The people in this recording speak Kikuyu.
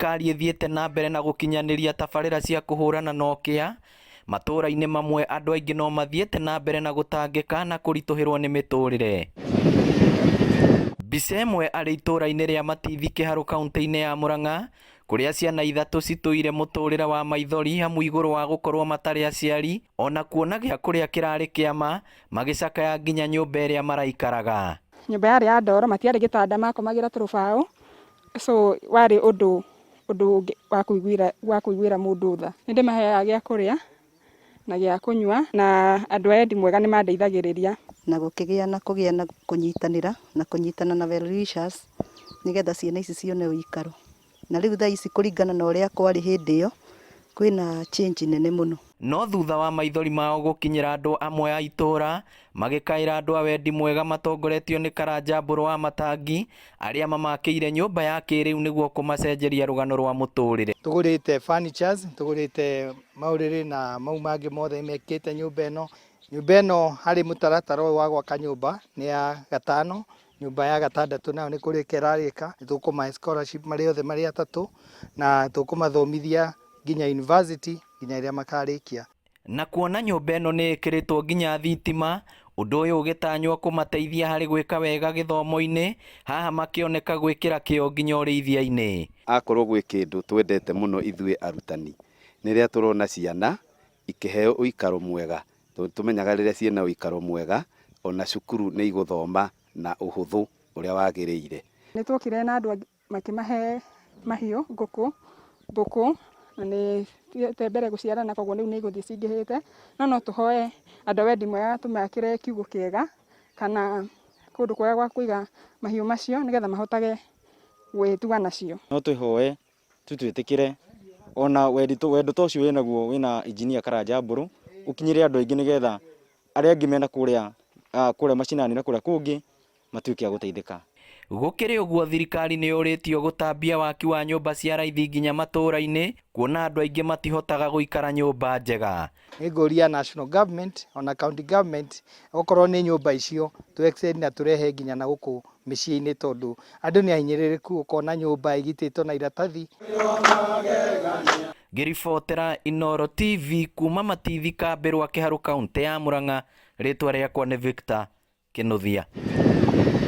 thirikari ĩthiĩte na mbere na gũkinyanĩria tabarĩra cia kũhũrana na ũkĩa, matũũra-inĩ mamwe andũ aingĩ no mathiĩte na mbere na gũtangĩka na kũritũhĩrwo nĩ mĩtũrĩre. Mbica ĩmwe arĩ itũũra-inĩ rĩa Matithi Kĩharũ kauntĩ-inĩ ya Murang'a, kũrĩa ciana ithatũ citũire mũtũrĩre wa maithori amu igũrũ wa gũkorwo matarĩ aciari ona kuona gĩa kũrĩa kĩrarĩ kĩama, magĩcakaya nginya nyũmba ĩrĩa maraikaraga. Nyũmba yarĩ ya ndoro, matiarĩ gĩtanda makomagĩra tũrũbaũ, so warĩ ũndũ ũndũ wa kũiguĩra wa kũiguĩra mũndũ tha. Nĩ ndĩmaheaga gĩa kũrĩa na gĩa kũnyua na andũ a wendi mwega nĩ mandeithagĩrĩria. Na gũkĩgĩa na kũgĩa na kũnyitanĩra na kũnyitana na well wishers nĩgetha ciana ici cione ũikaro. Na rĩu thaa ici kũringana na ũrĩa kwarĩ hĩndĩ ĩyo, kwĩna change nene mũno. No thutha wa maithori mao gũkinyĩra andũ amwe a itũũra, magĩkaĩra andũ a wendi mwega matongoretio nĩ Karanja Mbũrũ wa Matangi arĩa mamakĩire nyũmba ya kĩrĩu nĩguo kũmacenjeria rũgano rwa mũtũrĩre. Tũgũrĩte furnitures, tũgũrĩte maũrĩrĩ na mau mangĩ mothe mekĩte nyũmba ĩno. Nyũmba ĩno harĩ mũtaratara ũyũ wa gwaka nyũmba nĩ ya gatano, Nyũmba ya gatandatũ nayo nĩ kũrĩka ĩrarĩka, nĩ tũkũmahe scholarship marĩ othe marĩ atatũ, na tũkũmathomithia nginya university nginya rĩrĩa makarĩkia. Na kuona nyũmba ĩno nĩ ĩkĩrĩtwo nginya thitima, ũndũ ũyũ ũgĩtanywo kũmateithia harĩ gwĩka wega gĩthomo-inĩ, haha makĩoneka gwĩkĩra kĩo nginya ũrĩithia-inĩ. Akorwo gwĩ kĩndũ twendete mũno ithuĩ arutani, nĩ rĩrĩa tũrona ciana ikĩheo ũikaro mwega, tondũ nĩtũmenyaga rĩrĩa ciĩna ũikaro mwega, ona cukuru nĩ igũthoma na ũhũthũ ũrĩa wagĩrĩire. Nĩ tuokire na andũ makĩmahe mahiũ, ngũkũ, mbũkũ, na nĩ ithiĩte mbere gũciarana koguo rĩu nĩ igũthiĩ cingĩhĩte. No no tũhoe andũ a wendi mwega tũmakĩre kiugũ kĩega kana kũndũ kwega gwa kũiga mahiũ macio nĩgetha mahotage gwĩtuga nacio. No twĩhoe tu twĩtĩkĩre ona wendo ta ũcio wĩnaguo wĩna engineer Karanja Mbũrũ ũkinyĩre andũ aingĩ nĩgetha arĩa angĩ mena kũrĩa kũrĩa macinani na kũrĩa kũngĩ matuĩke a gũteithĩka. Gũkĩrĩ ũguo thirikari nĩ yũrĩtio gũtambia waki wa nyũmba cia raithi nginya matũũra-inĩ kuona andũ aingĩ matihotaga gũikara nyũmba njega. Nĩ ngũria national government ona county government okorwo nĩ nyũmba icio tũ extend na tũrehe nginya na gũkũ mĩciĩ-inĩ tondũ andũ nĩ ahinyĩrĩrĩku ũkona nyũmba ĩgitĩtwo na iratathi. Ngĩribotera Inooro TV kuma Matithi Kambĩ rwa Kĩharũ kauntĩ ya Murang'a, rĩtwa rĩakwa nĩ Victor Kĩnuthia.